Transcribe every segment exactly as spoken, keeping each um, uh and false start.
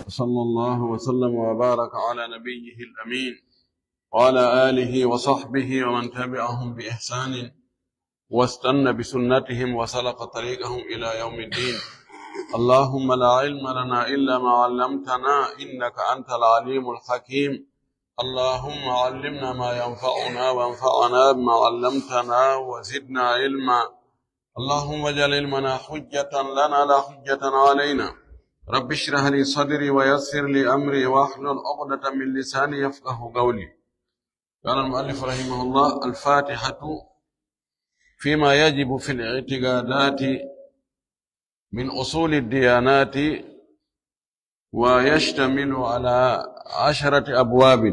وصلى الله وسلم وبارك على نبيه الأمين وعلى آله وصحبه ومن تبعهم بإحسان واستن بسنتهم وسلك طريقهم إلى يوم الدين. اللهم لا علم لنا إلا ما علمتنا إنك أنت العليم الحكيم. اللهم علمنا ما ينفعنا وانفعنا بما علمتنا وزدنا علما. اللهم اجعل علمنا حجة لنا لا حجة علينا. رب اشرح لي صدري ويسر لي أمري واحلل عقدة من لساني يفقه قولي. قال المؤلف رحمه الله: الفاتحة فيما يجب في الاعتقادات من أصول الديانات، ويشتمل على عشرة أبواب،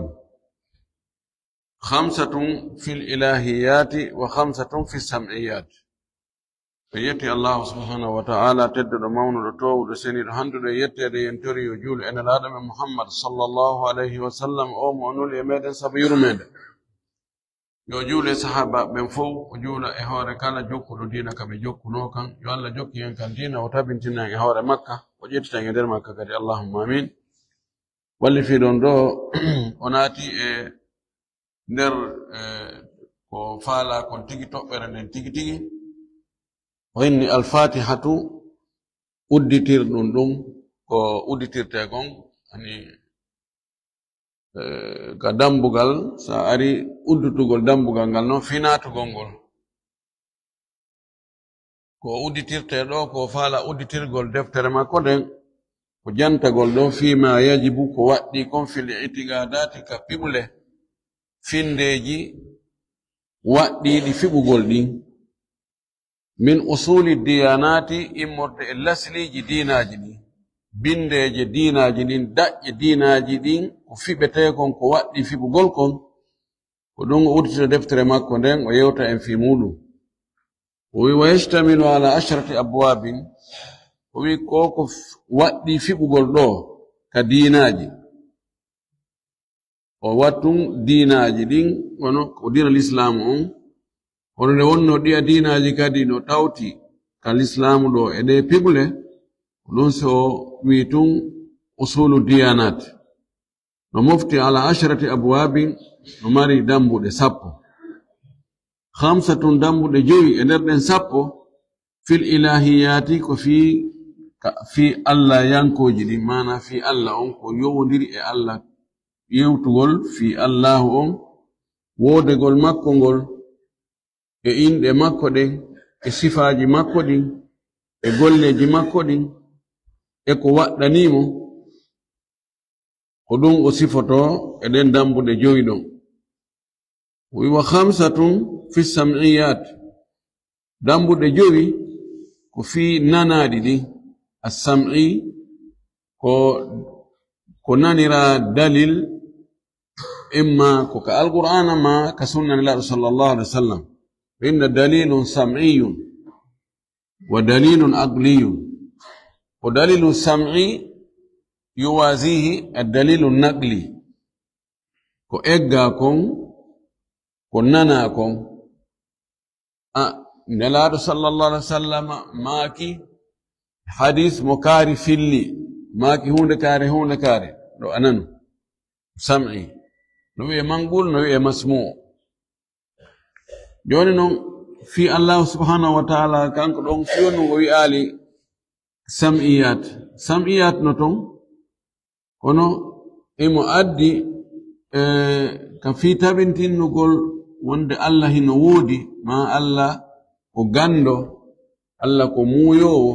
خمسة في الإلهيات وخمسة في السمعيات. En yetti Allahu subhanahu wa ta'ala, tedduɗo, mawnuɗo, toowuɗo, seniiɗo, handuɗo e yetteede, en tori yo juulu e Nelaaɗo men Muhammad sallallahu alayhi wa sallam, o mo o nuli e meɗen sabu yurmeende. Yo juulu e sahaabaaɓe ɓen fow, o juula e hoore kala jokkuɗo diina ka ɓe jokkunoo kan. Yo Allah jokki en kan diina, o tabintina en e hoore makka, o ƴettita en e nder makka kadi. Allahumma amin. Walli fii ɗon ɗo, o naati e nder, eh, ko faalaa kon tigi, toɓɓere nden tigi tigi. O inni Alfatihatu, udditirɗum ɗum, ko udditirtee kon, ani, eh, ka dambugal, sa ari uddutugol dambugal ngal non, fii naatugol ngol. Ko udditirtee ɗo, ko faala udditirgol deftere makko nden, ko jantagol ɗo, fii ma yajibu, ko waɗɗii kon, fil itiqadaati, ka piɓule, findeeji waɗɗiiɗi fiɓugol ɗin. Min usuli diyanaati, immorde e lasliiji diinaaji ɗin. Bindeeje diinaaji ɗin, daƴƴe diinaaji ɗin, ko fiɓetee kon, ko waɗɗii fiɓugol kon. Ko ɗum o udditino deftere makko nden, o yewta en fii muuɗum. O wi, "Wa yashtamilu ala ashrati abwabin." O wi, ko ko f-, waɗɗii fiɓugol ɗo ka diinaaji. O wattun diinaaji ɗin, kono ko diina Lislaamu on. Kono nde wonno ɗiya diinaaji kadi no tawti ka Lislaamu ɗo e ɗe piɓle, ko ɗum so o wi tun usulu diyanat. No mofti ala asharati abwabin, no mari dambuɗe sappo. Khamsatun, dambuɗe jowi e nder ɗen sappo, fil ilahiyati, ko fii, ka, fii Allah yankooji ɗin, maana fii Allah on, ko yowondiri e Allah, yewtugol fii Allahu on, woodegol makko ngol, e inɗe makko ɗen, e sifaaji makko ɗin, e golleeji makko ɗin, e ko waɗɗanii mo, ko ɗum o sifotoo e ɗen dambuɗe jowi ɗon. O wi, "Wa khamsatun fi sam'iyat." Dambuɗe jowi ko fii nanaaɗi ɗin. As-sam'i ko, ko naniraa dalil, imma ko ka Alqur'aana ma ka sunna Nelaaɗo sallallahu alaihi wa sallam. Fa inna dalilun sam'iyun wa dalilun aqliyun. Ko dalilu sam'i yuwazihi ad-dalilu naqli. Ko eggaa kon, ko nanaa kon. A, Nelaaɗo sallallahu alaihi wa sallam maaki, hadis mo kaari filli, maaki huunde kaare, huunde kaare, ɗo a nanu. Sam'i. No wi'e manqul, no wi'e masmu'. Jooni non, fii Allahu subhanahu wa ta'ala, kanko ɗon, fii on o wi'aali sam'iyat. Sam'iyat no ton, kono emo addi, eh, ka fii tabintinnugol wonde Allah hino woodi, maa Allah ko ganndo, Allah ko muuyoowo.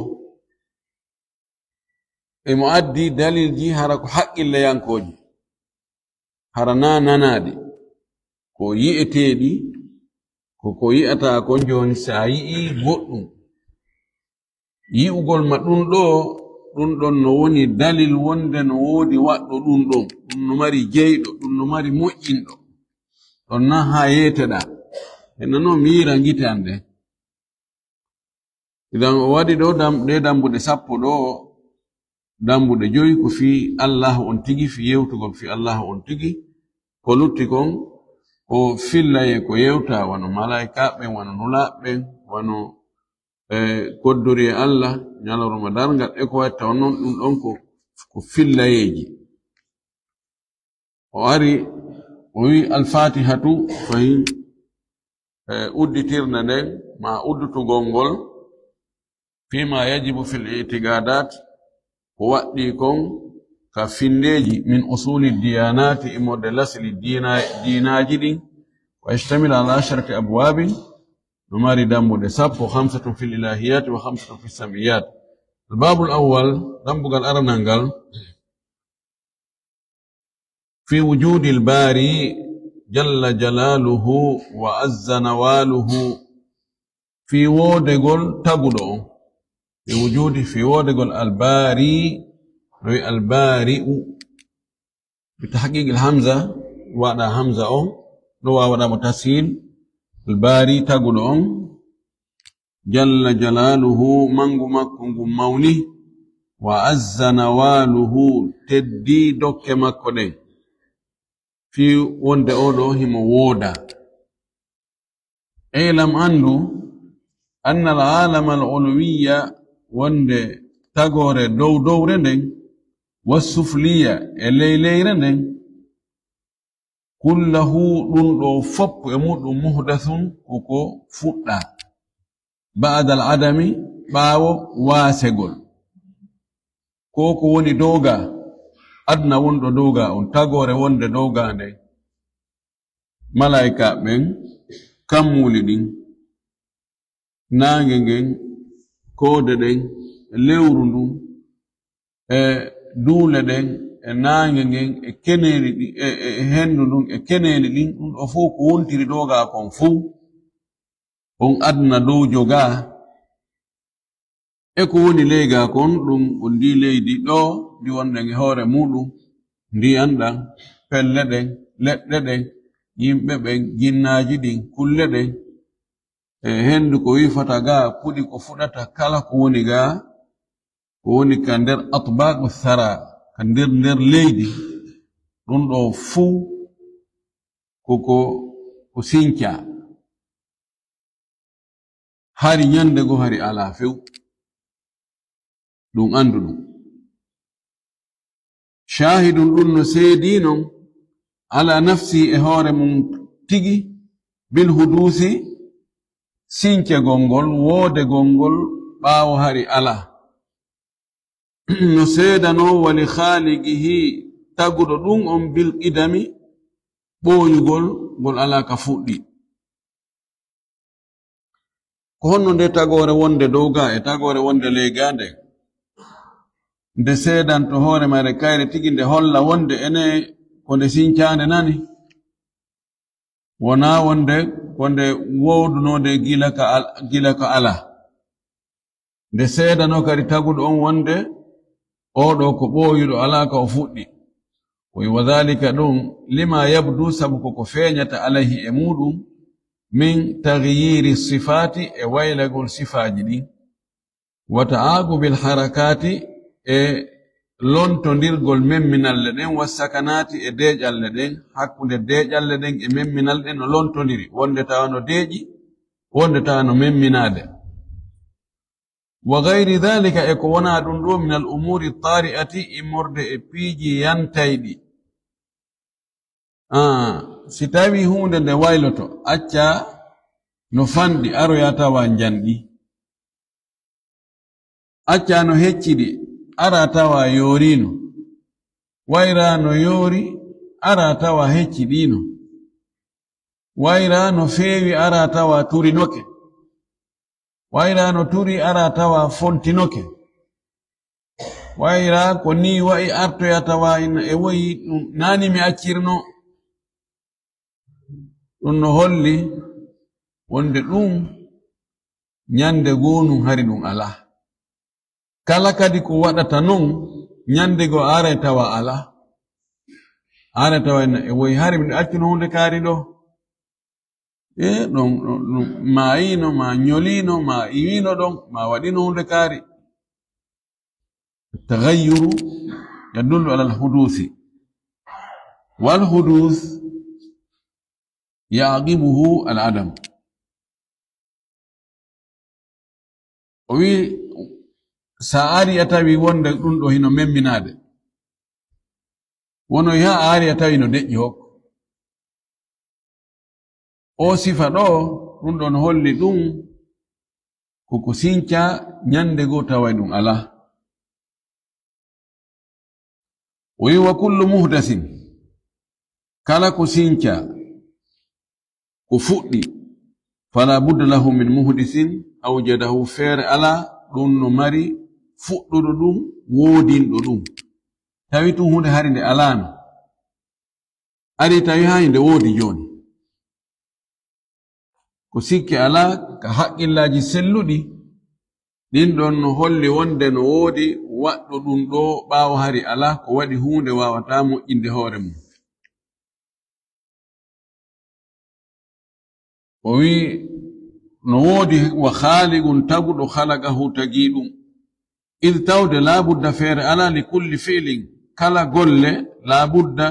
Emo addi dalilji hara ko haqqilleyankooji, hara naa nanaaɗi, ko yi'eteeɗi, ko ko yi'ataa kon. Jooni, si a yi'ii goɗɗum, yi'ugol ma ɗum ɗoo, ɗum ɗon no woni dalil wonde no woodi waɗɗo ɗum ɗon, ɗum no mari jeyɗo, ɗum no mari moƴƴinɗo. Ɗon nan haa yeeteɗaa. Heno non miira ngite an ɗen. Idan o waɗi ɗo dam-, ɗe dambuɗe sappo ɗo, dambuɗe jowi ko fii Allahu on tigi, fii yewtugol fii Allahu on tigi. Ko lutti kon, ko fillaye ko yewta, wano malaa'ikaaɓe ɓen, wano nulaaɓe ɓen, wano, eh, koddori e Allah, ñalorma darngal, e ko watta on non, ɗum ɗon ko ko fillayeeji. O ari, o wi: "Al-Fatihatu", fahin, e, udditirde nden, ma udditugol ngol, "fima yajibu fil i'tiqadat", ko waɗɗii kon ka findeeji, "min usuli diyanati", immorde lasli diina-, diinaaji ɗin, "wa yashtamilu ala asharati abwabin", no mari dambuɗe sappo, "khamsatun fil ilahiyati wa khamsatun fis sam'iyat." Al-babul awwal, dambugal aranal ngal, "fi wujudil bari jalla jalaluhu wa azza nawaluhu", fii woodegol taguɗo on. Fii wujudi, fii woodegol albaari, no wi albaari'u. Bi tahqiqil hamza, waɗa hamza on, no waawa waɗa mo tashil. Albaari taguɗo on. Jalla jalaaluhu, mangu makko ngun mawni. Wa azza nawaaluhu, teddi dokke makko ɗen. Fii wonde oo ɗoo himo wooda. I'lam, anndu, anna al-aalama al-ulwiyya, wonde tagoore dow dowre nden, wa sufliya, e ley leyre nden, kullahu, ɗun ɗoo fow e muɗum, muhdathun, ko ko fuɗɗaa, ba'da al-adami, ɓaawo waasegol. Ko ko woni dow gaa, aduna wonɗo dow gaa on, tagoore wonde dow gaa nden. Malaa'ika ɓen, kammuuli ɗin, naange ngen, koode ɗen, lewru ndun, e duule ɗen, e naange ngen, e keneeli ɗi-, e, e, e hendu ndun, e keneeli ɗin, ɗun ɗoo fow ko wontiri dow gaa kon fow, on aduna dow jogaa. E ko woni ley gaa kon, ɗun ko ndii leydi ɗoo, ndi wonɗen e hoore muɗum, ndiyan ɗan, pelle ɗen, leɗɗe ɗen, yimɓe ɓen, jinnaaji ɗin, kulle ɗen, e hendu ko wiifata gaa, puɗi ko fuɗata, kala ko woni gaa, ko woni ka nder atbaqu thara, ka nder, nder leydi, ɗun ɗoo fow ko, ko, ko sincaa. Hari ɲande goo hari alaa few. Ɗun anndu ɗun. Shaahidun, ɗun no seedii non, ala nafsi, e hoore mun tigi, bil huduusi, sincegol ngol, woodegol ngol, ɓaawo hari alaa. No seedanoo, wa li khaaliqihi, taguɗo ɗun on, bil qidami, ɓooyugol, ngol alaa ka fuɗɗi. Ko honno nde tagoore wonde dow gaa e tagoore wonde ley gaa nden, nde seedanto hoore mayre kayre tigi, nde holla wonde ene ko nde sincaande nani? Wonaa wonde ko nde woodunoo nde gila ka al-, gila ka alaa. Nde seedanoo kadi taguɗo on wonde oo ɗoo ko ɓooyuɗo, alaa ka o fuɗɗi. O wi, wa dhalika, ɗun, lima yabdu, sabu ko ko feeɲata, alayhi, e muɗum, min taghyiri sifaati, e waylagol sifaaji ɗin, wa ta'aqubil harakaati, e lontondirgol memminalle ɗen, wa sakanaati, e deeƴalle ɗen, hakkunde deeƴalle ɗen e memminal ɗen no lontondiri, wonde tawa no deeƴi, wonde tawa no memminaade. Wa ghayri dhalika, e ko wonaa ɗun ɗoo, min al umuuri taari'ati, immorde e piiji yantayɗi. Aa, si tawii huunde nde wayloto, accaa no fanɗi, aroyaa tawaa njanɗi. Accaa no hecciɗi, araa tawaa yooriino. Wayraa no yoori, araa tawaa hecciɗiino. Wayraa no feewi, araa tawaa turinoke. Wayraa no turi, araa tawaa fontinoke. Wayraa ko nii wa'i, artoyaa tawaa ina e woyi, ɗun naani mi accirno. Ɗun no holli wonde ɗun ɲande goo nun hari ɗun alaa. Kala kadi ko waɗata non, ɲande goo aray tawa alaa. Aray tawa ina e woyi, hari miɗo accuno huunde kaari ɗoo. E ɗon, ɗon, ɗon, ma yiino, ma ɲoliino, ma iwiino ɗon, ma waɗiino huunde kaari. Taghayyuru yadullu ala al-hudusi. Wal hudus yaqibuhu al-adam. O wi, sa ari a tawi wonde ɗun ɗoo hino memminaade, Wono yaa aari a tawi no deƴƴi hokko. O sifa ɗo, ɗum ɗon holli ɗum ko ko sinca ñande goo tawa ɗum alaa. O wi, "Wa kullu muhdasin," kala ko sinca, ko fuɗɗi, "fala budda lahu min muhdisin awjadahu," feere alaa, ɗum no mari fuɗɗuɗo ɗum, woodinɗo ɗum. Tawi tun huunde hari nde alaano. Ari tawi hay nde woodi jooni. Ko sikke alaa ka haqqillaaji selluɗi, ɗin ɗon no holli wonde no woodi waɗɗo ɗum ɗo ɓaawo hari alaa, ko waɗi huunde waawataa moƴƴinde hoore mum. O wi, no woodi wa khaaliqun taguɗo khalaqahu tagi ɗum. Id tawde laa budda feere alaa li kulli fi'lin kala golle laa budda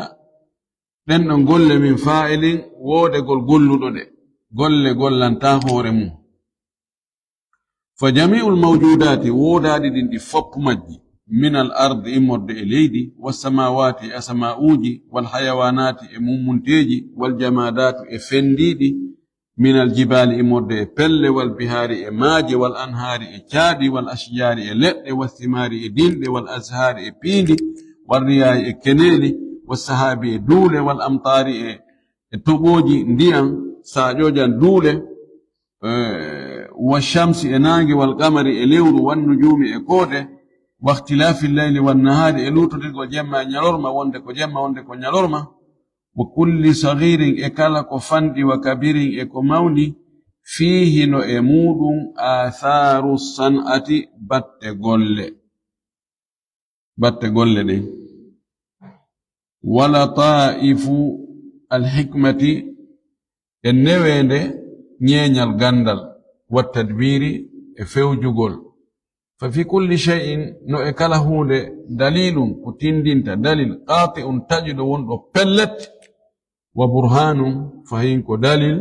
ɗen ɗon golle min faa'ilin woodegol golluɗo ɗe. Golle gollantaa hoore mum. Fa jami'ul mawjudaati woodaaɗi ɗin ɗi fopp majji, min al ardi immorde e leydi, was samaawaati e asamaa'uuji, wal hayawaanaati e mummunteeji, wal jamaadaatu e fenndiiɗi, min al jibaali immorde e pelle, wal bihaari e maaje, wal anhaari e caaɗi, wal ashjaari e leɗɗe, was simaari e dinɗe, wal azhaari e piindi, wal riyaahi e keneeli, was sahaabi e duule, wal amtaari e, e toɓooji ndiyam, saaƴoojan duule, eh, wa shamsi e naange, wal qamari e lewru, wan nujuumi e koode, wa ikhtilaafi llayli wan nahaari e luutodirgol jemma e ñalorma, wonde ko jemma, wonde ko ñalorma, wa kulli saghiirin e kala ko fanɗi, wa kabiirin e ko mawni, fiihi no e muuɗum, aathaaru san'ati batte golle. Batte golle ɗen. Wa lataa'ifu al hikmati e neweende ñeeñal ganndal, wa tadbiiri e fewjugol. Fa fi kulli shay'in no e kala huunde daliilun ko tinndinta dalil, qaati'un taƴuɗo wonɗo pellet, wa burhaanun fahin ko dalil,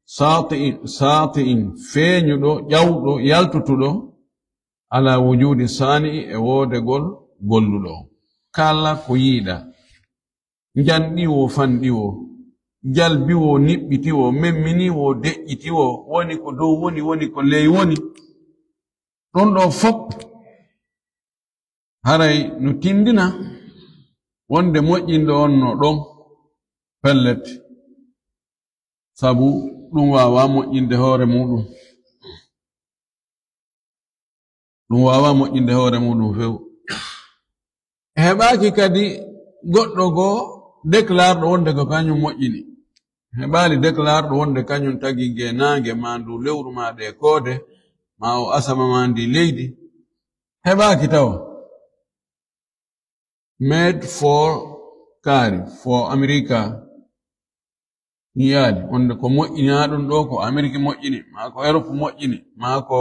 saati'in, saati'in feeñuɗo, ƴawɗo, yaltutuɗo, ala wujuudi saani'i e woodegol golluɗo. Kala ko yiiɗa, njanɗi wo, fanɗi wo, jalbi wo, niɓɓiti wo, memmini wo, deƴƴiti wo, woni ko dow woni, woni ko ley woni. Ɗon ɗo fof haray no tinndina wonde moƴƴinɗo on no ɗon pellet, sabu ɗum waawaa moƴƴinde hoore muuɗum. Ɗum waawaa moƴƴinde hoore muuɗum few. Heɓaaki kadi goɗɗo goo déclaré ɗo wonde ko kañum moƴƴini. Heɓaali déclaré ɗo wonde kañum tagi ngee naange, maa ndu lewru, maa ɗee koode, maa o asama, maa ndi leydi. Heɓaaki tawa. Made for kaari, for America. Yiyaali, wonde ko moƴƴinaa ɗum ɗo, ko Ameriki moƴƴini, maa ko Europe moƴƴini, maa ko,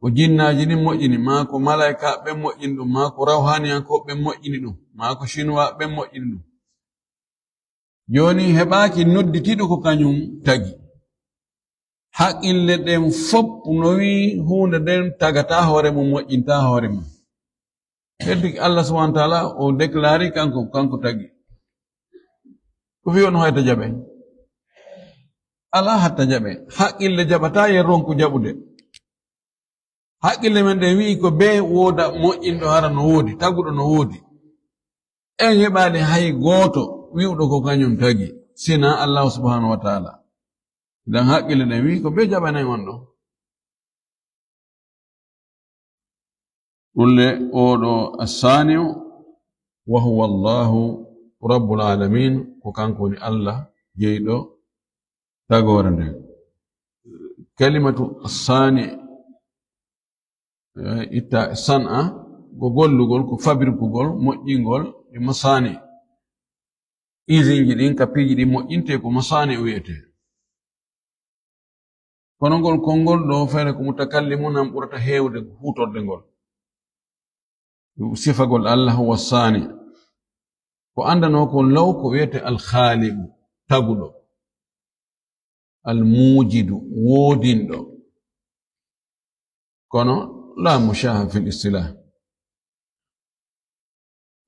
ko jinnaaji ɗin moƴƴini, maa ko malaykaaɓe ɓen moƴƴini ɗum, maa ko rawhaaniyankooɓe ɓen moƴƴini ɗum, maa ko Sinuwaa ɓen moƴƴini ɗum. Jooni heɓaaki nodditiiɗo ko kañum tagi. Haqqille ɗen fof no wi'i huunde nden tagataa hoore mum, moƴƴintaa hoore mum. Heddi Allah subhanahu wa ta'ala o déclaré kanko, kanko tagi. Ko fii on hoyta jaɓe? Alaa hatta jaɓe. Haqqille jaɓataa yen ronku jaɓude. Haqqille men ɗen wi'i ko bee wooda moƴƴinɗo hara no woodi, taguɗo no woodi. En heɓaali hay gooto wi'uɗo ko kañum tagi, sinaa Allahu subhanahu wa ta'ala. Idan haqqille ɗen wi'i ko bee jaɓanay on ɗon. Ɗum le, oo ɗo Assaani'u, wa huwa Allahu Rabbul Aalamiin, ko kanko woni Allah, jeyɗo tagoore nden. Kalimatu Assaani, eh, itta san'a, ko gollugol, ko fabrikugol, moƴƴingol, e masaani. Isinji ɗin, ka piiji ɗin moƴƴinte ko masaani o wi'etee. Kono ngol konngol ɗo feere ko mutakallimu nan ɓurata heewde huutorde ngol. Sifagol Allah huwa saani. Ko anndanoo kon law ko wi'etee Al-Khaaliqu, taguɗo. Al-Muujidu, woodinɗo. Kono laa mushaaha fil istilaah.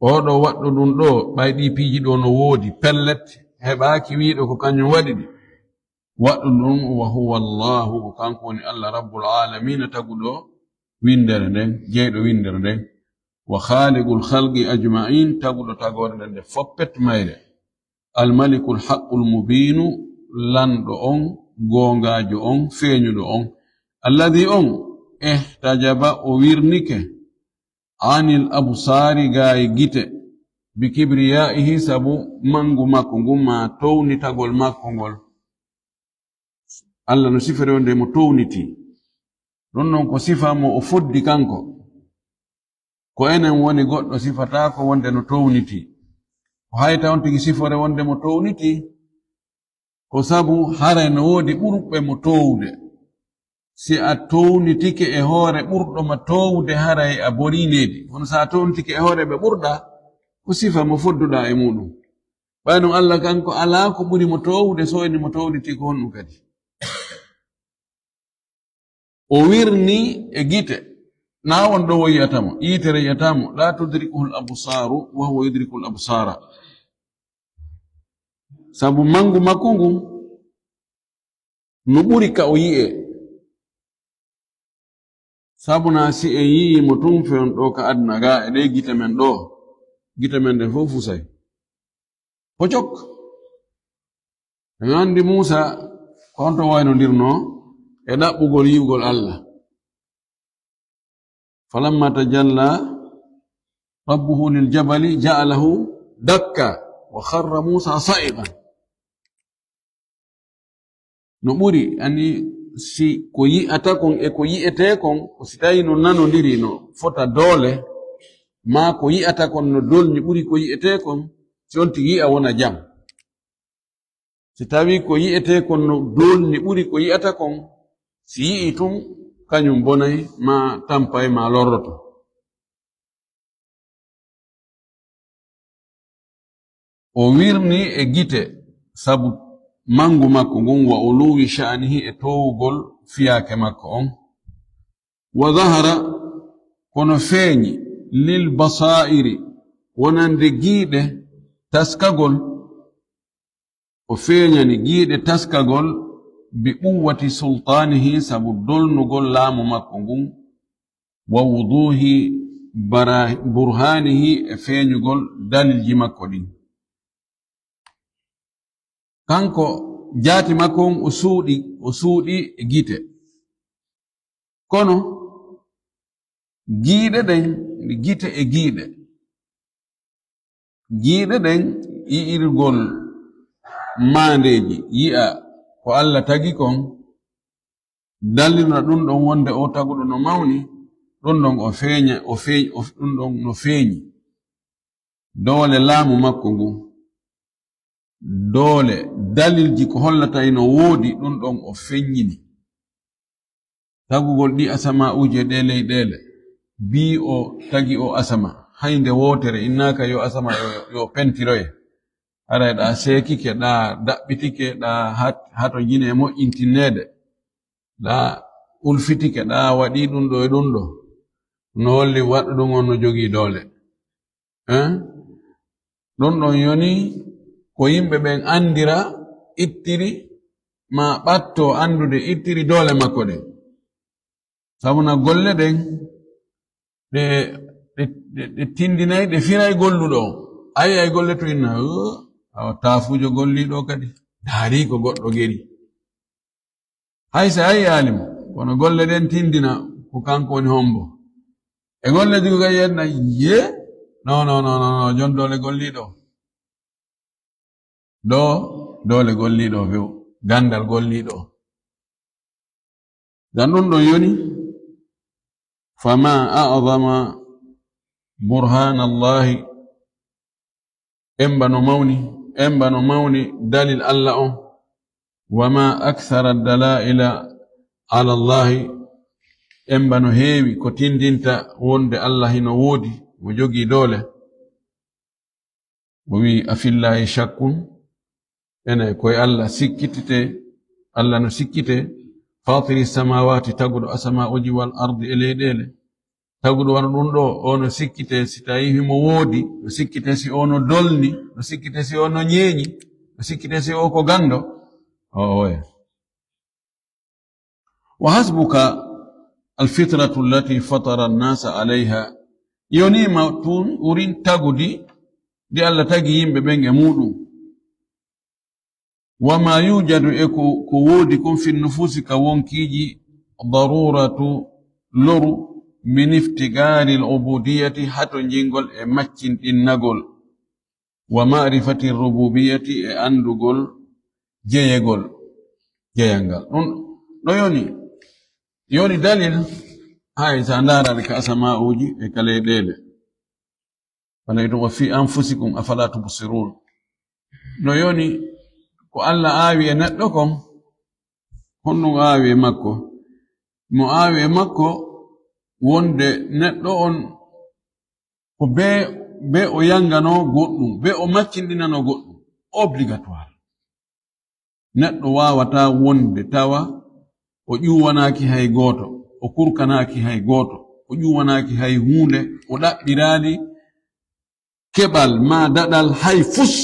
Oɗo waɗɗo ɗum ɗo, ɓay ɗi piiji ɗo no woodi, pellet, heɓaaki wiiɗo ko kañum waɗi ɗi. Waɗɗo ɗum, wa huwa Allahu, ko kanko woni Allah Rabbul Aalamiina, taguɗo winndere nden, jeyɗo winndere nden. Wa khaaliqul khalqi ajma'in, taguɗo tagoore nden nde foppet mayre. Al malikul haqqul mubiinu, lanɗo on, goongaajo on, feeñuɗo on. Alladhi on, ihtajaba, o wirnike, anil absaari, gaa e gite, bi kibriyaihi, sabu manngu makko ngun, ma townitagol makko ngol. Allah no sifori wonde mo towniti. Ɗum noon ko sifa mo o foddi kanko. Ko enen woni goɗɗo sifataako wonde no towniti. Ko hayta on tigi sifore wonde mo towniti, ko sabu haray no woodi ɓurɓe mo toowde. Si a townitike e hoore ɓurɗo ma toowde, haray a borii needi. Kono si a townitike e hoore ɓe ɓurɗa, ko sifa mo fodduɗa e muɗum. Ɓay non Allah kanko alaa ko ɓuri mo toowde, so eni mo towniti ko honɗum kadi? O wirni e gite. Na won ɗo o yi'ata mo, yitere yi'ata mo. La tudrikuhul absaru wa huwa yudrikul absara. Sabu mangu makko ngun no ɓuri ka o yi'e. Sabu na si en yi'i mo tun fewn ɗo ka aduna ga e ɗe gite men ɗo, gite men ɗen fof fusay. Pocok. En andi Muusa ko on to waynondirno e ɗaɓɓugol yi'ugol Allah. Falamma tajalla rabbuhu lil jabali ja'alahu dakka wa kharra Muusa sa'iqan. No ɓuri, ani si ko yi'ata kon e ko yi'ete kon, ko si tawi no nanondiri, no fota doole, ma ko yi'ata kon no dolni ɓuri ko yi'ete kon, si on tigi yi'a wona jam. Si tawi ko yi'ete kon no dolni ɓuri ko yi'ata kon, si yi'i tun, kañum bonay, ma tampay, ma lorroto. O wirni e gite sabu mangu makko ngun, wa uluwi sha'nihi, e towugol fiyaake makko on. Wa zahara, kono feeñi, lil basairi, wonande giiɗe taskagol. O feeñani giiɗe taskagol bi quwwati sultaanihi, sabu dolnugol laamu makko ngun, wa wuduuhi bara-, burhaanihi, e feeñugol dalilji makko ɗin. Kanko jaati makko on, o suuɗi, o suuɗi e gite. Kono giiɗe ɗen, gite e giiɗe. Giiɗe ɗen, yi'irgol maandeeji, yi'a ko Allah tagi kon, dallirna ɗum ɗon wonde o taguɗo no mawni, ɗum ɗon o feeña, o feeñ-, o, ɗum ɗon no feeñi. Doole laamu makko ngun, doole dalilji ko hollata ino woodi, ɗum ɗon o feññini. Tagugol ɗi asama'uuji e ɗe leyɗeele, bii o tagi o asama, hay nde wootere innaaka yo asama yo, yo pentiroye. Haray ɗa seekike, ɗa daɓɓitike, ɗa hat-, hatojine e moƴƴintinneede, ɗa ulfitike, ɗa waɗi ɗum ɗo e ɗum ɗo. No holli waɗɗo ɗum on no jogii doole. Eh? Ɗum ɗon yoni ko yimɓe ɓen anndira, ittiri, ma ɓatto anndude, ittiri doole makko ɗen. Sabu na golle ɗen, ɗe, ɗe, ɗe, ɗe tindinay, ɗe firay golluɗo on. Ayi, ay golle to inna, "Oh, awa taafuujo golliiɗo kadi, daari ko goɗɗo geri." Hay so a yi'aali mo, kono golle ɗen tindina ko kanko woni hombo. E golleeji ko kadi yenna, ye? No, no, no, no, no, jon doole golliiɗo. Ɗo, doole golliiɗo few, gandal golliiɗo. Ngam ɗum ɗon yoni, fama a'zama burhanallahi, emba no mawni, emba no mawni dalil Allah on. Wa ma akthara dalaila ala Allahi, emba no heewi ko tindinta wonde Allah hino woodi, o jogii doole. O wi'i, "Afillahi shakkun?" Ene koye Allah sikkitite, Allah no sikkite, fatiri samawati, taguɗo asama'uji, wal ardi, e leyɗeele. Taguɗo wano ɗum ɗo, o no sikkite si tawi himo woodi, no sikkite si o no dolni, no sikkite si o no ñeeñi, no sikkite si o ko ganndo. O oya. Wa hasbuka alfitratu allati fatara annasa alayha. Yonima tun wurin tagudi ndi Allah tagi yimɓe ɓen e muɗum. Wa ma yujadu e ko, ko woodi kon fi nufusi ka wonkiiji daruratu loru min iftigari al ubudiyati hato jingol e maccinɗinnagol. Wa ma'rifati rububiyati e anndugol jeyegol, jeyal ngal. Ɗum no yoni, yoni dalil hay sa ndaarani ka asama'uuji e ka leyɗeele. Wala ɗum o fi anfusikum afala tubsirun. No yoni ko Allah aawi e neɗɗo kon, honɗum aawi e makko? Mo aawi e makko wonde neɗɗo on ko be, be o yanganoo goɗɗum, be o maccinɗinanoo goɗɗum, obligatoire. Neɗɗo waawataa wonde tawa o ƴuwanaaki hay gooto, o kurkanaaki hay gooto, o ƴuwanaaki hay huunde, o ɗaɓɓiraali keɓal maa daɗal hay fus.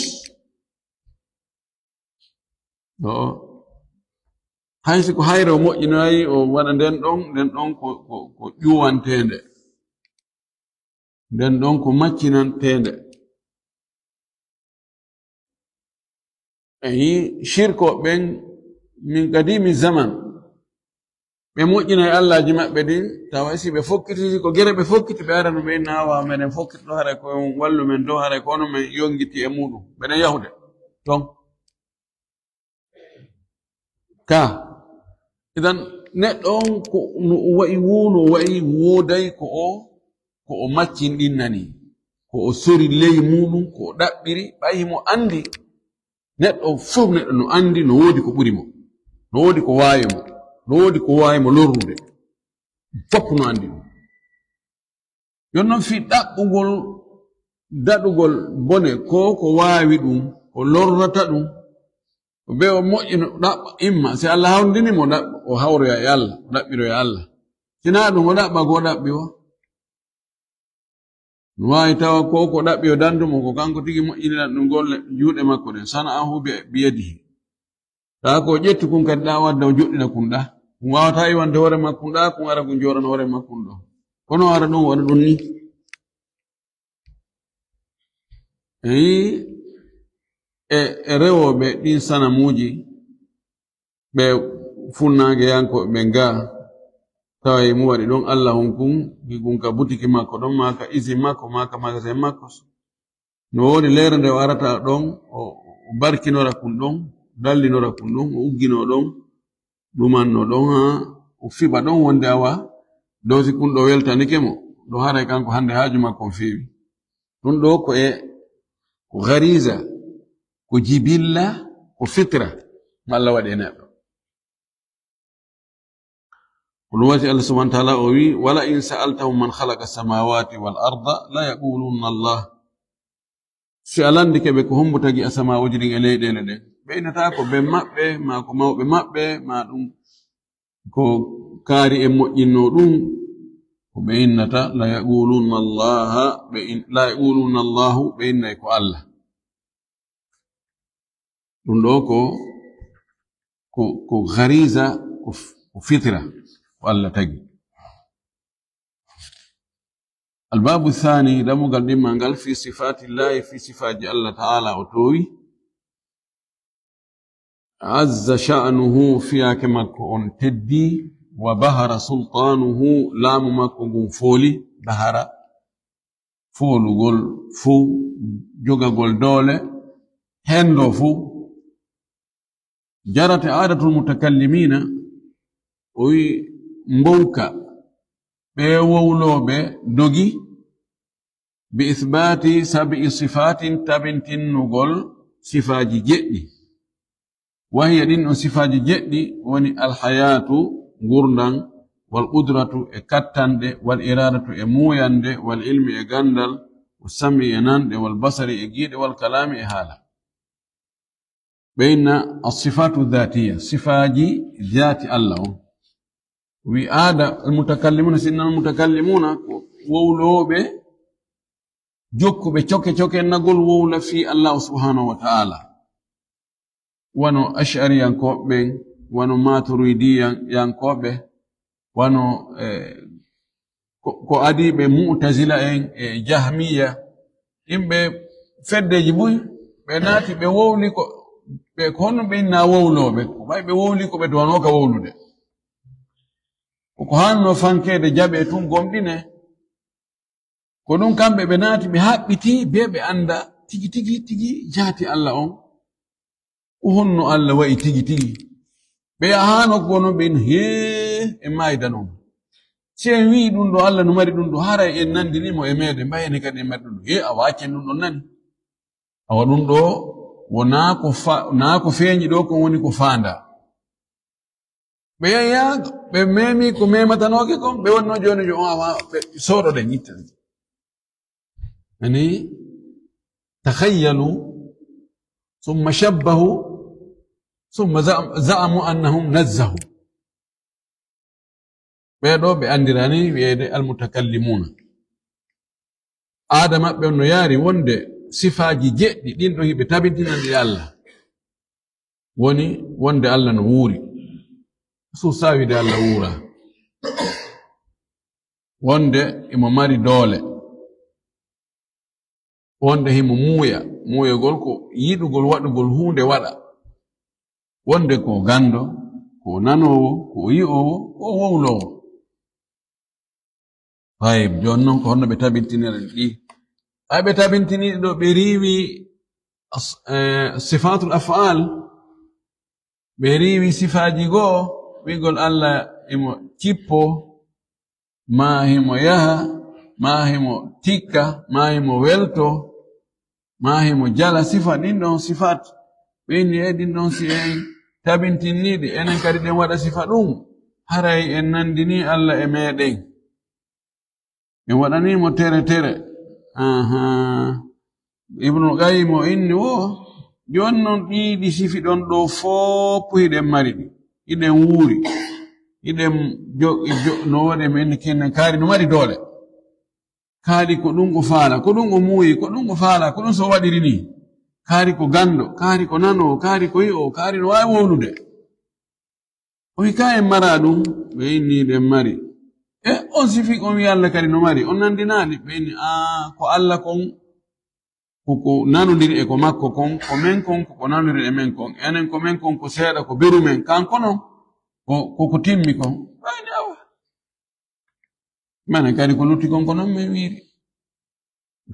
Ɗo, hay si ko hayre o moƴƴinayi, o waɗa nden ɗon, nden ɗon ko, ko, ko ƴuwanteende. Nden ɗon ko maccinanteende. Eyi, shirko ɓen min qadimi zaman, ɓe moƴƴina e allaaji maɓɓe ɗin, tawa si ɓe fokkiti, si ko gere ɓe fokkiti, ɓe ara no ɓe inna, "Awa, meɗen fokkiti ɗo, haray ko on wallu men ɗo, haray ko ono men yongiti e muɗum." Meɗen yahude ton. Ka, idan, neɗɗo on ko no o wa'i woo, no o wa'i wooday ko o, ko o maccinɗinnani, ko o sori ley muɗum, ko o ɗaɓɓiri, ɓay himo anndi. Neɗɗo fof neɗɗo no anndi no woodi ko ɓuri mo, no woodi ko waawi mo, no woodi ko waawi mo lorrude. Fof no anndi ɗum. Yon noon fii ɗaɓɓugol, daɗugol bone, ko ko waawi ɗum, ko lorrata ɗum, ko be o moƴƴino ɗaɓɓa, imma si Allah hawndini mo ɗaɓɓa, o hawroya e Allah, o ɗaɓɓiroya Allah. Sinaa ɗum, o ɗaɓɓa ko o ɗaɓɓi o. No waawi tawa ko ko ɗaɓɓi o dandu mo, ko kanko tigi moƴƴinira ɗum golle juuɗe makko ɗen, sana'ahu bi, bi yadihi. Taa ko ƴettu kun kadi ɗa wadda o joɗɗina kun ɗa. Kun waawata iwande hoore makkun ɗa, kun ara kun jooɗana hoore makkun ɗo. Kono ara ɗum waɗa ɗum ni. Eyi, e, e rewooɓe ɗin sanamuuji, ɓe funnaange yankooɓe ɓen gaa, tawa e mu waɗi ɗon Allah hun kun, gi kun ka butiki makko ɗon, maa ka isin makko, maa ka magasin makko. No woodi leere nde o arata ɗon, o, o barkinora kun ɗon, dallinora kun ɗon, o ugginoo ɗon, ɗumanno ɗon, haa o fiɓa ɗon wonde awa, dow si kun ɗo weltanike mo, ɗo haray kanko hande haaju makko on feewi. Ɗum ɗo ko e, ko gariza, ko jibilla, ko fitra, mo Allah waɗi e neɗɗo. Ko ɗum waɗi Allah subhanahu wa ta'ala o wi, "Wala in sa'altahum man khalaqa samawati wal arda la yaqulunna Allah." Si a landike ɓe ko hombo tagi asamaaji ɗin e leyɗeele ɗen, ɓe innata ko ɓen maɓɓe, maa ko mawɓe maɓɓe, maa ɗum ko kaari en moƴƴinno ɗum, ko ɓe innata, la yaqulunna Allah, ɓe in-, la yaqulunna Allahu, ɓe innay ko Allah. Ɗum ɗo ko, ko, ko gariza, ko f-, ko fitra, ko Allah tagi. Albabu thani, dammugal ɗimmal ngal, fi sifatillahi, fi sifaaji Allah ta'ala o towi. Azza sha'nuhu, fiyaake makko on teddi, wa bahara sultanuhu, laamu makko ngun fooli, bahara, foolugol fuu, jogagol doole, hendo fuu. Jarat aadatul mutakallimina, o wi mbowka ɓe wowlooɓe dogi, bi isbaati sabi sifatin, tabintinnugol sifaaji jeɗɗi. Wahiya, ɗin on sifaaji jeɗɗi woni alhayaatu, ngurndan, wal qudratu e kattanɗe, wal iraadatu e muuyande, wal ilmi e ganndal, wa sami e nanɗe, wal basari e giiɗe, wal kalaami e haala. Ɓe inna as-sifaatu dhaatiya, sifaaji dhaati Allah on. Wi aada, almutakallimuna, sinna almutakallimuna, ko wowlooɓe, jokkuɓe coke coke nagol wowla fii Allahu subhanahu wa ta'ala. Wano Ash'ariyankooɓe ɓen, wano Maturidiyan-, yankooɓe, wano, eh, ko, ko adii ɓe Mu'tazila en e Jahmiya, yimɓe feddeeji buy, ɓe naati, ɓe wowli ko, ɓe ko honno ɓe inna wowlooɓe, ko ɓay ɓe wowli ko ɓe duwanoo ka wowlude. Ko ko hanno fankeede jaɓe tun gomɗine. Ko ɗum kamɓe ɓe naati, ɓe haɓɓiti, be ɓe annda tigi, tigi, tigi jaati Alla on. Ko honno Alla wa'i tigi, tigi? Ɓe yahaano ko non ɓe, hee, en maaydanon. Si en wi'i ɗum ɗo Alla no mari ɗum ɗo, haray en nandini mo e meeɗen, mbay ene kadi en mari ɗum ɗo. Hee, a waccen ɗum ɗon nani. Awa ɗum ɗo, wonaa ko fa-, naa ko feeñi ɗo, ko woni ko faanda. Ɓe yaya, ɓe memi ko mematanooke kon, ɓe wonno jooni jo on awa, ɓe sooɗoɗen, ittaɗen. Ani, takhayyalu, summa shabbahu, summa za-, za'amu annahum nazzahu. Ɓee ɗo ɓe anndirani wi'eede almutakallimuna. Aada maɓɓe on no yaari wonde sifaaji jeɗɗi ɗin ɗon hiɓe tabintinani ɗi Alla. Woni wonde Alla no wuuri. Suusaa wi'ude Alla wuuraa. Wonde imo mari doole. Wonde himo muuya. Muuyagol ko yiɗugol waɗugol huunde waɗa. Wonde ko ganndo, ko nanoowo, ko yi'oowo, ko wowloowo. Tayib, jooni non ko honno ɓe tabintiniren ɗi? Ɓay ɓe tabintini ɗi ɗo, ɓe riiwi as-, eh, sifatul af'al, ɓe riiwi sifaaji goo, wi'ugol Alla imo cippo, maa himo yaha, maa himo tikka, maa himo welto, maa himo jala, sifa ɗin ɗon sifaat. Ɓe inni, e ɗin ɗon si en tabintinni ɗi, enen kadi ɗen waɗa sifa ɗum, haray en nandini Alla e meɗen. En waɗani mo tere tere. Ahaa. Ibnul Qayyim o inni wo, jooni non ɗii ɗi sifi ɗon ɗo fof hiɗen mari ɗi. Hiɗen wuuri. Hiɗen jo-, jo-, no waɗi men inni kennen kaari no mari doole. Kaari ko ɗum o faala, ko ɗum o muuyi, ko ɗum o faala, ko ɗum so waɗiri ni. Kaari ko ganndo, kaari ko nanoowo, kaari ko yi'oowo, kaari no waawi wowlude. O wi, "Ka en mara ɗum?" Ɓe inni, "Ɗen mari." E on sifi, on wi, "Alla kadi no mari." On nandinaali? Ɓe inni, "Aa, ko Alla kon, ko ko nanondiri e ko makko kon, ko men kon, ko ko nanondiri e men kon. Enen ko men kon, ko seeɗa, ko beru men. Kanko non, ko, ko, ko timmi kon." Ɓe inni, "Awa. Menen kadi ko lutti kon ko non men wiiri."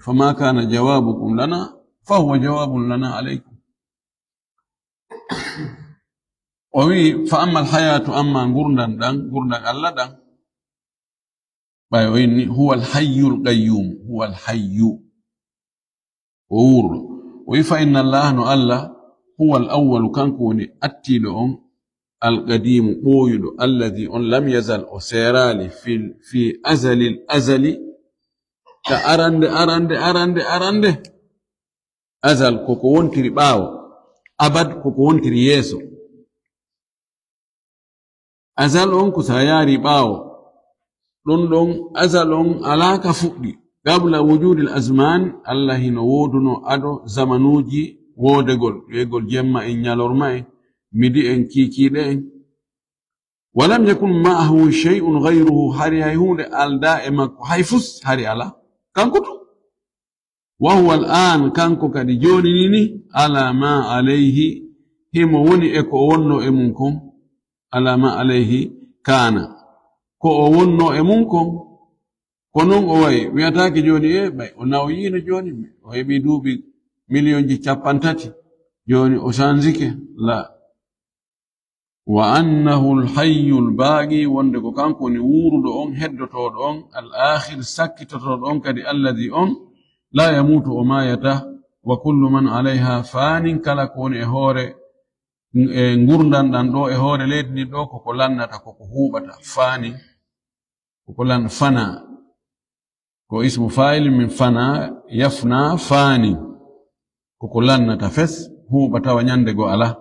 Fama kana jawabukum lana, fa huwa jawabun lana alaykum. O wi, "Fa amma alhayatu, amma ngurdan ɗan, ngurdan Alla ɗan." Ɓay o inni, "Huwa alhayyul qayyum, huwa alhayyu." O wuurɗo. O wi, "Fa inna Allaha, no Alla, huwa al-awwalu, kanko woni attiiɗo on, al-qadiimu, ɓooyuɗo, alladhi, on, lam yazal, o seeraali, fi, fi azalil azali, ka arande, arande, arande, arande." Azal ko ko wontiri ɓaawo, abad ko ko wontiri yeeso. Azal on ko sa yaari ɓaawo. Ɗon ɗon azal on alaa ka fuɗɗi. Qabla wujudil azman, Alla hino wooduno ado zamanuuji woodegol, wi'egol jemma en, ñalorma en, midi en, kiikiiɗe en. Walam yakun ma'ahu shay'un ghayruhu, hari hay huunde aldaa e makko, hay fus hari alaa. Kanko tun. Wa huwa al-an, kanko kadi jooni ni ni, ala ma alayhi, himo woni e ko o wonno e mum kon, ala ma alayhi kana, ko o wonno e mum kon, ko non o wayi. Wi'ataake jooni, e, ɓay o nawyiino jooni, o heɓi duuɓi miliyonji cappanɗe tati, jooni o sanjike, la. Wa annahu al-hayyul baaqi, wonde ko kanko woni wuuruɗo on, heddotooɗo on, al-akhir, sakkitotooɗo on kadi, alladhi, on, la yamutu, o maayata, wa kullu man alayha fanin, kala ko woni e hoore, e ngurndan ɗan ɗo, e hoore leydi ndin ɗo, ko ko lannata, ko ko huuɓata, fanin, ko ko lan-, fana. Ko ismu fa'il min fana, yafna, faani. Ko ko lannata fes, huuɓa tawa ñande goo alaa.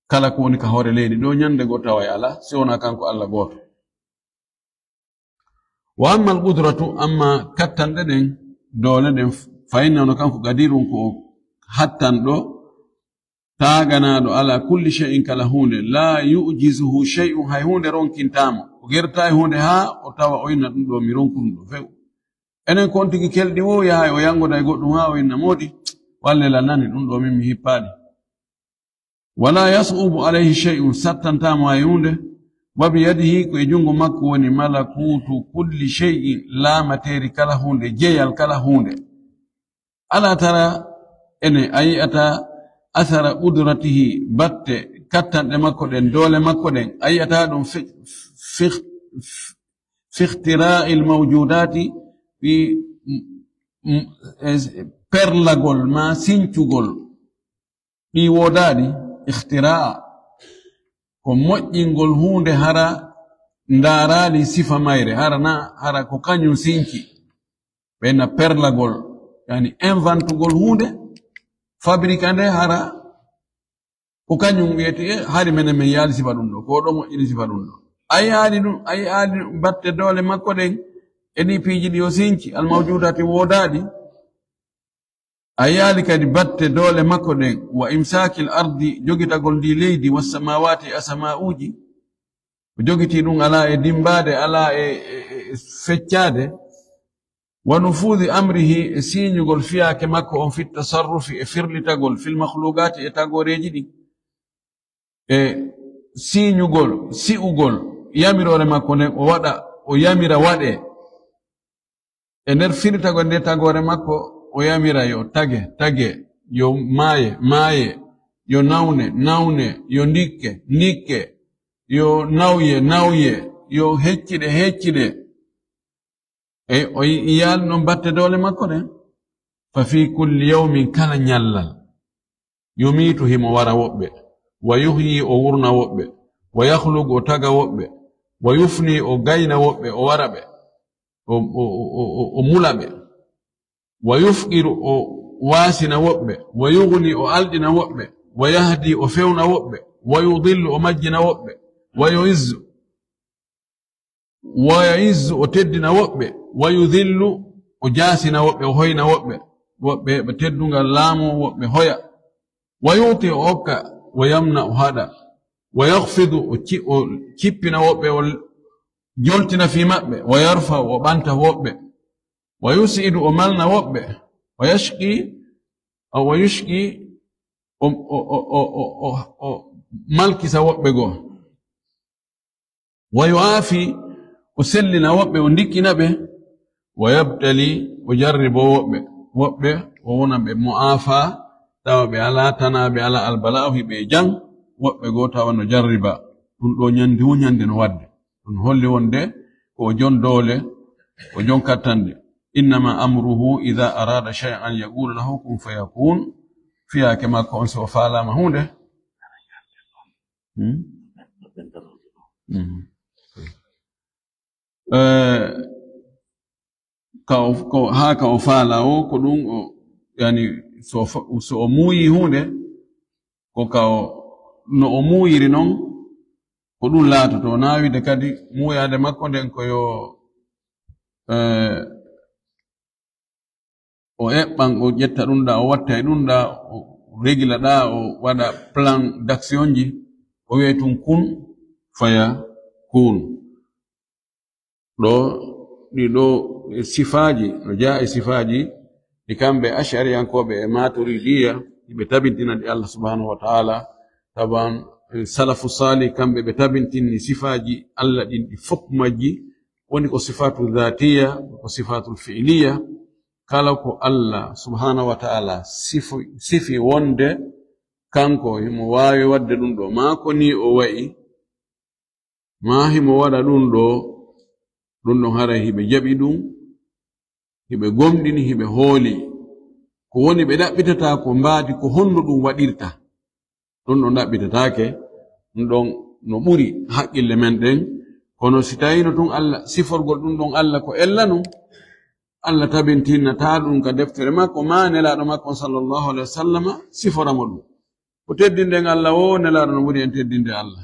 Kala ko woni ka hoore leydi ɗo, ñande goo tawa e alaa, si wonaa kanko Alla gooto. Wa amma al qudratu, amma kattanɗe ɗen, doole ɗen, fa inna, no kanko, qadirun, ko hattanɗo, taaganaaɗo ala kulli shay'in, kala huunde, la yu'jizuhu shay'un, hay huunde ronkintaamo, o gertaa e huunde haa o tawa o inna ɗum ɗo mi ronku ɗum ɗo few. Enen kon tigi kelɗi wo yahay o yangoda e goɗɗum haa o inna moodi, walle la nani ɗum ɗo min mi hippaali. Wala yas'ubu alayhi shay'un, sattantaamo hay huunde. Wa bi yadihi, ko e junngo makko woni malakutu kulli shay'in, laamateeri kala huunde, jeyal kala huunde. Ala tara, ene a yi'ata, athara qudratihi, batte kattanɗe makko ɗen, doole makko ɗen, a yi'ata ɗum fi, fi, fi ikhtira'il mawjudati, fi, m-, m-, es-, perlagol ma sincugol ɗi woodaani, ikhtira'a, ko moƴƴingol huunde hara ndaaraali sifa mayre, hara na, hara ko kañum sinci. Ɓe na perlagol, yani inventugol huunde, fabrika nde hara ko kañum wiyete, e hari menen men yaali sifa ɗum ɗo, ko ɗo moƴƴini sifa ɗum ɗo. A yaali ɗum, a yaali ɗum batte doole makko ɗen, e ɗi piiji ɗi o sinci, al mawjudati woodaaɗi. A yaali kadi batte doole makko ɗen, wa imsakil ardi, jogitagol ndi leydi, was samawati, e asama'uuji. O jogiti ɗum alaa e dimmbaade, alaa e, e, e, e feccaade. Wa nufudi amrihi, e siiñugol fiyaake makko on, fit tasarrufi, e firlitagol, fil makhluqaati, e tagooreeji ɗin. E siiñugol, si'ugol, yamiroore makko nden, o waɗa, o yamira waɗee. E nder firlitagol nde tagoore makko, o yamira yo tage, tage, yo maaye, maaye, yo nawne, nawne, yo ndikke, ndikke, yo nawye, nawye, yo hecciɗe, hecciɗe. E o yi-, yaali noon batte doole makko ɗen. Fa fi kulli yawmin, kala ñallal, yumiitu, himo wara woɓɓe, wa yuhyi, o wurna woɓɓe, wa yakhluqu, o taga woɓɓe, wa yufni, o gayna woɓɓe, o wara ɓe, o, o, o mula ɓe, wa yufqiru, o waasina woɓɓe, wa yughni, o alɗina woɓɓe, wa yahdi, o fewna woɓɓe, wa yudillu, o majjina woɓɓe, wa yu'izzu, wa ya'izzu, o teddina woɓɓe, wa yudhillu, o jaasina woɓɓe, o hoyna woɓɓe, woɓɓe heɓa teddungal laamu, woɓɓe hoya, wa yu'ti, o okka, wa yamna, o haɗa, wa yakhfidu, o ci-, o cippina woɓɓe, o joltina fii maɓɓe, wa yarfa, o ɓanta woɓɓe, wa yus'idu, o malna woɓɓe, wa yashqi, o, wa yushqi, o, o malkisa woɓɓe goo. Wa yu'aafi, o sellina woɓɓe, o ndikkina ɓe. Wa yabtali, o jarribo woɓɓe. Woɓɓe, o wona ɓe mu'aafa, tawa ɓe alaa tanaaɓe, alaa albala'u, hiɓe e jam. Woɓɓe goo tawa no jarriba. Ɗum ɗoo ñande wo ñande no waɗde. Ɗum holli wonde ko o jon doole, o jon kattanɗe. Innama amruhu idha arada shay'an an yaqula lahu kun fayakun. Fiyaake makko on, so o faalaama huunde, Hmm? Mhm. Eh, ka o, ko, haa ka o faala o, ko ɗum o, yani, so fa-, so o muuyi huunde, ko ka o, no o muuyiri noon, ko ɗum laatoto. O naawide kadi muuyaade makko nden ko yo, eh, o eɓɓan, o ƴetta ɗum ɗa, o watta e ɗum ɗa, o regila ɗa, o waɗa plan d'action ji, o wi'ay tun kun faya kun. Ɗo, ɗi ɗo e sifaaji, no jaa e sifaaji, ɗi kamɓe Ash'ariyankooɓe e Maturidiya, ɓe tabintina ɗi Allah subhanahu wa ta'ala, taban, eh, salafu salih, kamɓe ɓe tabintinni sifaaji Allah ɗin ɗi fof majji, woni ko sifatu dhatiya, ko sifatul fi'liya. Kala ko Allah subhanahu wa ta'ala sifi, sifi wonde kanko himo waawi waɗde ɗum ɗo, maa ko nii o wa'i, maa himo waɗa ɗum ɗo, ɗum ɗon haray hiɓe jaɓi ɗum, hiɓe gomɗini, hiɓe hooli. Ko woni ɓe ɗaɓɓitata ko mbaadi ko honno ɗum waɗirta. Ɗum ɗon ɗaɓɓitataake, ɗum ɗon no ɓuri haqqille men ɗen. Kono si tawino tun Allah, siforgol ɗum ɗon Allah ko ella non, Allah tabintinnataa ɗum ka deftere makko, maa Nelaaɗo makko on sallallahu alaihi wa sallama sifora mo ɗum. Ko teddinde en Allah woo, Nelaaɗo no ɓuri en teddinde Allah.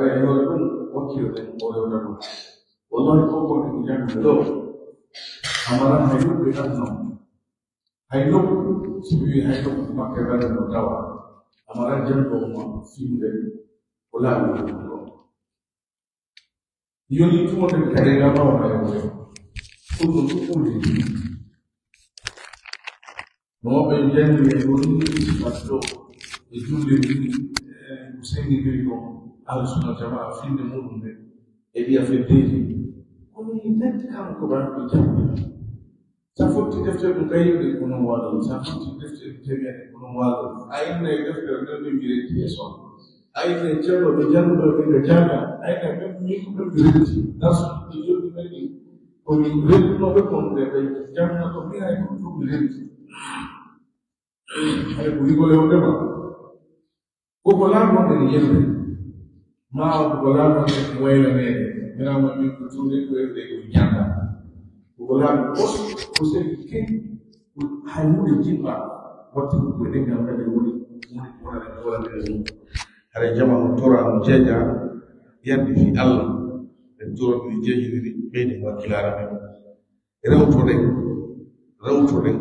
Hay e hoore ɗum, wakkilo ɗen o rewna ɗum. Wallahi, ko ko en janngude ɗo, amara hay nokku e aduna o. Hay nokku, so mi wiyi hay nokku, Makka e Madina no tawa. Amara janngo ma finde ko laaɓi ɗum ɗo. Yoni tuma ɓe kadi ngam awa hay wure. Ɗum ɗum ɗum ɓuri. No ɓe janngi e ɗum ɗum ɗo e julde ɗum, eh, ko sendindiri ko Ahlu Sunna Jamaa finde muɗum nde e ɗi affaire deedi. Kono neɗɗo kanko ba ko janngi. Sa fotti deftere ɗum kayirɗe ko non waɗo, sa fotti deftere ɗum temeɗe ko non waɗo. A inna e deftere nden ɗum mi retti e son. A inna e ceerno ɓe jannguɓe ɓe ka jaaga. A inna ɓe min ko ɓe mi retti. Darsu ɗi jonni men ɗi. Ko min rettunoɓe kon ɓe ɓe jannga ko mi hay ko ɗum mi retti. Hay ko rigole o ndema. Koko laamɗo ɓe yimɓe, maa o koko laamɗo ɓe wayla meɗen, miraama min ko tuuɗe ko ewde ko jannga. Koko laamɗo ko, ko seli ken, ko hay huunde jimɓa, watte ko e ɗengal ngaɗe woni, woni ko waɗa ko waɗa ɗum. Hare jamanu tora no jeeƴa, yardi fi Allah, ɓe tora ɗum jeeƴiniri, ɓeyde wakkilaare men. Rewtoɗen, rewtoɗen,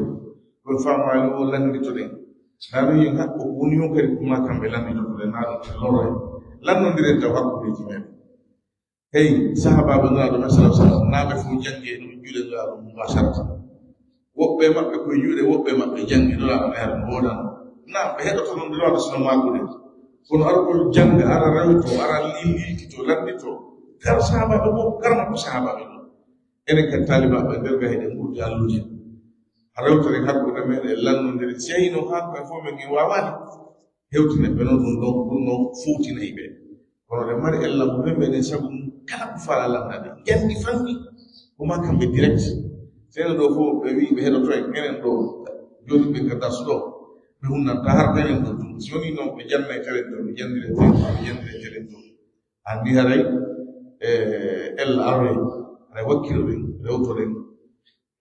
koye faamaali o lannditoɗen. Ndaa no yen hakko ko woni yon kadi kuma kamɓe lannditotoɗen, naa ɗum loro en. Lannondiren taw hakkundeeji men. Hey, sahaabaaɓe Nulaaɗo men, sallallahu alaihi wasallam, naa ɓe fof janngi e ɗum juuɗe Nulaaɗo mum ma sarta. Woɓɓe e maɓɓe koye juuɗe, woɓɓe e maɓɓe janngi Nulaaɗo men, no woodano. Naa ɓe heɗoto noon Nulaaɗo sino maakude. Kono argol jannga, ara rewto, ara lil-, lilkito, lanndito. Kala sahaabaaɓe fof, kala ko sahaabaaɓe ɗum. Enen kadi taalibaaɓe nder ga heɗen ɓurdi allude. A rewtere hakkunde meɗen lannondiri. Si yahino haa koye fof men en waawaani. Hewtinen ɓe noon ɗum ɗon, ɗum noon fowtinay ɓe. Kono ɓe mari ella mo ɓe mbeɗen sabu mum kala ko faala lamnade. Janngi fanni ko ma kamɓe direct. Seeɗa ɗo fof ɓe wi ɓe heɗoto en enen ɗo joni ɓe gadda so ɗo ɓe hunnanta har ko enen ɗo ɗum. Si woni noon ɓe janna e telen ɗo ɓe janndira e telen ɗo ɓe janndira e telen ɗo. Anndi haray e ella aroy haray wakkilo ɗen rewto ɗen.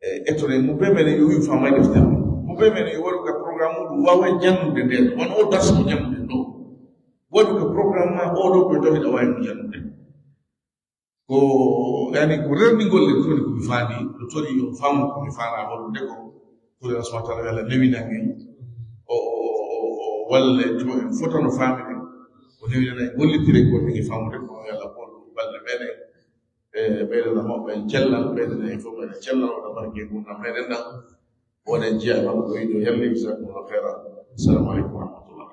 E ettoɗen mo ɓe menen yo wiw famay deftere mo ɓe menen yo waɗu ka programme muɗum wawa janngude nden won o darsu mo janngude ɗo waɗu ka programme ma oɗo ko tawi ɗa wawi mo janngude ko yani ko rerɗi golle toni komi faandi ɗo tori yo faamu komi faana hollude ko kure asma taala wala newinange o walle to en fotano faamide ko newinana e gollitire golligi faamude ko yalla ko balɗe meɗen e ɓeydana mawɓe en cellal ɓeydana en fof meɗen cellal waɗa barke gurdam meɗen ɗam waɗen jeeya mabɓe ko yiɗo yalle jasakumullah khaira. Assalamu aleykum wa rahmatullah.